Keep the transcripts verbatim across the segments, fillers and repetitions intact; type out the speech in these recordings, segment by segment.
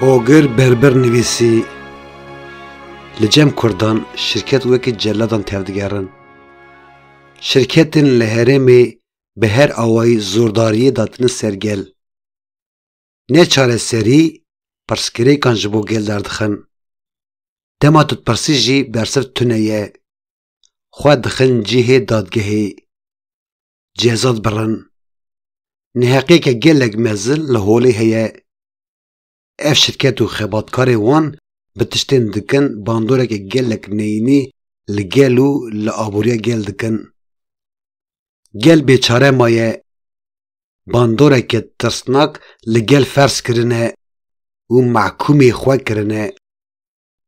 Ogir Berbir nivîsî, li cem Kurdan şirket wekî celadan tevdigerin. Şirketên li herêmê bi her awayî zordariyê datine ser gel. Ne çareserî, pirsgirêkan ji bo gel derdixin. Dema tu dipirsî jî bersiv tune ye. Xwe dixin cihê dadgehê. Ceza dibirin. Neheqiyeke gelek mezin li holê heye. Ev şirket û xebatkarê wan bi tiştên dikin bandoreke gelek neyînî li gel û li aboriya gel dikin. Gel bêçare maye. Bandoreke tirsnak li gel ferz kirine û mehkûmê xwe kirine.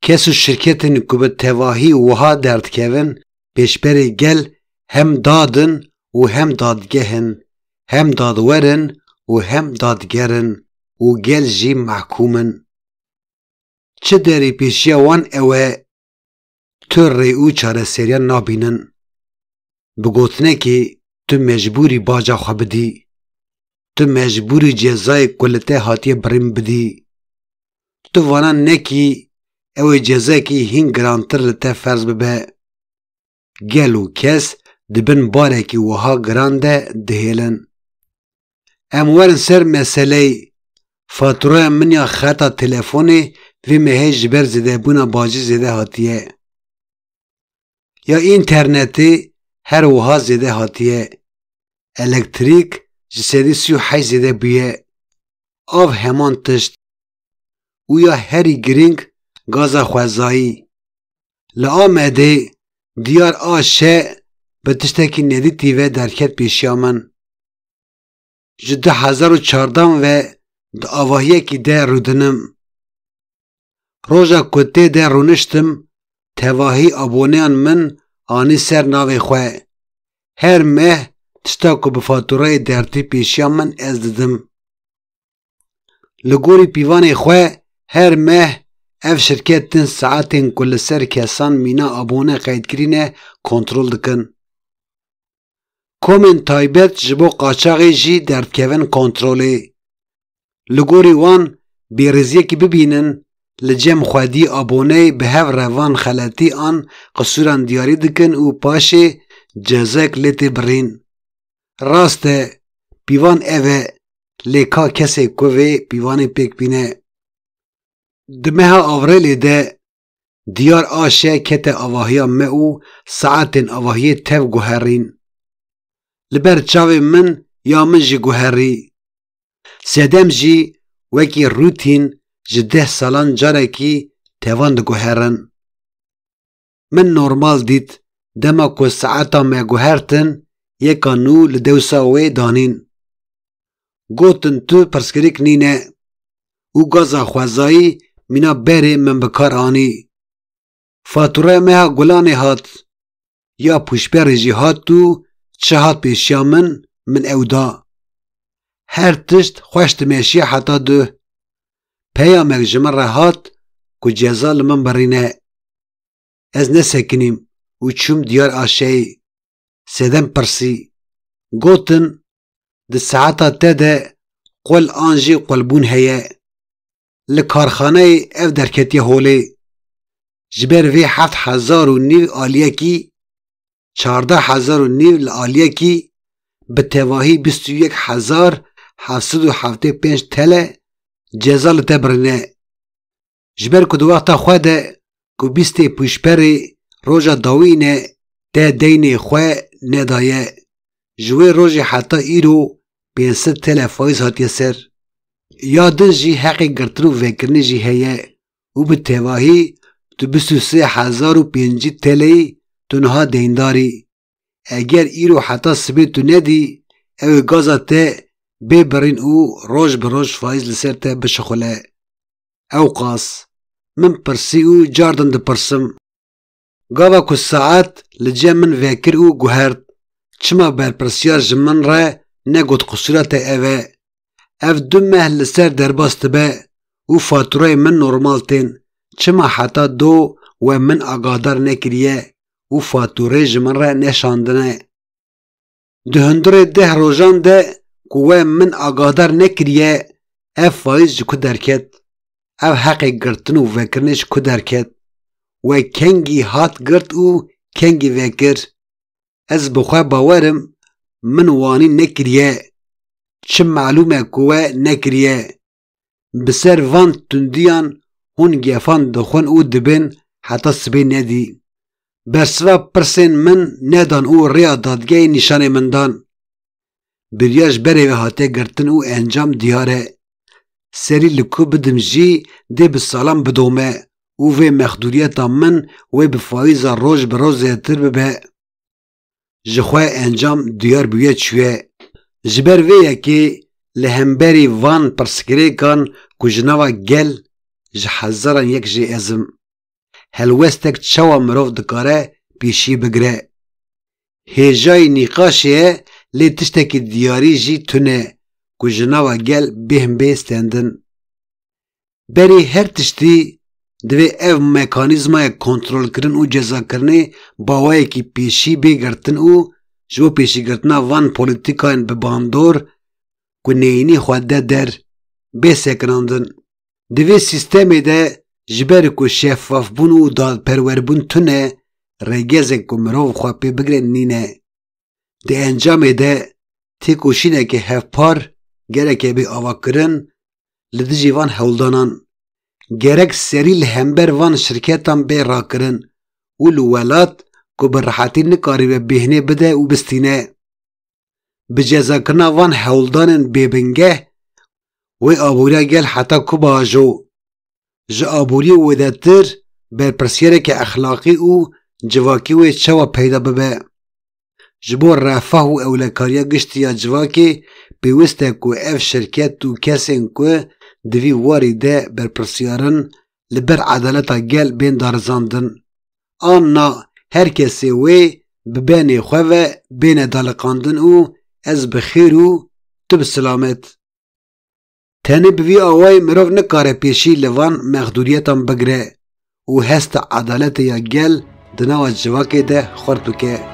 Kes û şirketên ku bi tevahî wiha derdikevin pêşberê gel hem dad in û hem dadgeh in, hem dadwer in û hem dadger in û gel jî mehkûm in. Çi derê pêşiya wan ew e, tu rê û çareseriya nabînin. Bi gotinekê tu mecbûr î baca xwe bidî. Tu mecbûr î cezayê ku li te hatiye birîn bidî. Tu vana nekî ew ê cezayekî hîn girantir li te ferz bibe. Gel û kes di bin barekî wiha giran de dihêlin. Em werin ser meseleyê. Fatûraya min ya xeta telefonê vê mehê ji ber zêdebûna bacî zêde hatiye. Ya înternetê her wiha zêde hatiye. Elektrîk ji sedî sî û heşt zêde bûye. Av heman tişt. Û ya herî girîng, gaza xwezayî. Li Amedê Diyar A Ş bi tiştekî nedîtî ve derket pêşiya min. Ji du hezar û çardan ve di avahiyekî de rûdinim. Roja ku tê de rûniştim, tevahî aboneyan min anî ser navê xwe. Her meh tişta ku bi fatûreyê dertî pêşiya min ez didim. Li gorî pîvanê xwe her meh ev şirket din saetên ku li ser kesan mîna abone qeydkirî ne kontrol dikin. Komên taybet ji bo qaçaxê jî derdikevin kontrolê. Li gorî wan bêrêziyekî bibînin, li cem xwedî aboneyê bi hev re van xeletî an qisûran diyarî dikin û paşê cezayek lê tê birîn. Rast e, pîvan ev e, lê ka kesê ku vê pîvanê pêk bîne? Di meha Avrêlê de Diyar A Ş kete avahiya me û saetên avahiyê tev guherîn. Li ber çavên min ya min jî guherî. Sedem jî wekî rûtîn ji deh salan carekî tevan diguherin. Min normal dît, dema ku saeta me guhertin, yeka nû li dewsa wê danîn. Gotin tu pirsgirêk nîne û gaza xwezayî mîna berê min bi kar anî. Fatûreya me ha gulanê hat. Ya pûşberê jî hat û çi hat pêşiya min, min ew da. Her tişt xweş dimeşiya heta duh. Peyamek ji min re hat ku ceza li min birîne. Ez nesekinîm û çûm Diyar A Ş'ê. Sedem pirsî. Gotin, di saeta te de qul an jî qulbûn heye. Li karxaneyê ev derketiye holê. Ji ber vê heft hezar û nîv aliyekî, çardeh hezar û nîv li aliyekî, bi tevahî bîst û yek hezar heft sed û heftê pênc tele ceza li te birine. Ji ber ku di wexta xwe de ku bîstê pûşberê roja dawî ne te deynê xwe nedaye, ji wê rojê heta îro pênc sed tele faiz hatiye ser. Ya din jî heqê girtin û vekirinê jî heye û bi tevahî tu bîst û sê hezar û pêncî teleyî tu niha deyndar î. Eger îro heta sibê tu nedî, ew ê gaza te bê birîn û roj bi roj faiz li ser te bişixule. Ewqas. Min pirsî û cardin dipirsim. Gava ku saet li cem min vekir û guhert, çima berpirsiyar ji min re negot qisûra te ev e? Ev du meh li ser derbas dibe û fatûreyê min normal tên. Çima heta do we min agahdar nekiriye û fatûrê ji min re neşandine? Di hundirê deh rojan de ku we min agahdar nekiriye, ev faiz ji ku derket? Ev heqê girtin û vekirinê ji ku derket? We kengî hat girt û kengî vekir? Ez bi xwe bawer im min wanî nekiriye. Çi melûm e ku we nekiriye? Bi ser van tundiyan hûn gefan dixwin û dibên heta sibê nedî. Bersiva pirsên min nedan û rêya dadgehê nîşanê min dan. Biryar ji berê ve hate girtin û encam diyar e. Serî li ku bidim jî dê bi salan bidome û vê mexdûriyeta min wê bi fayîza roj bi roj zêdetir bibe. Ji xwe encam diyar bûye çûye. Ji ber vê yekê li hemberî van pirsgirêkan ku ji nava gel ji hezaran yek jê ez im. Helwestek çawa mirov dikare pêşî bigire? Hêjayî nîqaşê ye, lê tiştekî diyarî jî tune ku ji nava gel bêhn bê stendin. Berî her tiştî, divê ev mekanîzmayê kontrolkirin û cezakirinê bi awayekî pêşî bê girtin û ji bo pêşîgirtina van polîtîkayên bi bandor ku neyînî xwe de der, bê sekinandin. Di vê sîstemê de ji ber ku şeffafbûn û dadperwerbûn tune, rêgezek ku mirov xwe pê bigire nîne. Di encamê de têkoşîneke hevpar gereke bê avakirin li dijî van hewldanan. Gerek serî li hember van şirketan bê rakirin û li welat ku bi rehetî nikaribe bêhnê bide û bistîne. Bi cezakirina van hewldanên bêbingeh wê aboriya gel heta ku biajo? Ji aboriyê wêdetir berpirsiyareke exlaqî û civakî wê çawa peyda bibe? Ji bo refah û ewlekariya giştî ya civakê pêwist e ku ev şirket û kesên ku di vî warî de berpirsiyar in li ber edaleta gel bên darizandin. An na, her kesê wê bi benê xwe ve bêne daliqandin û ez bi xêr û tu bi silamet. Tenê bi vî awayî mirov nikare pêşî li van mexdûriyetan bigire û hesta edaletê ya gel di nava civakê de xurt bike.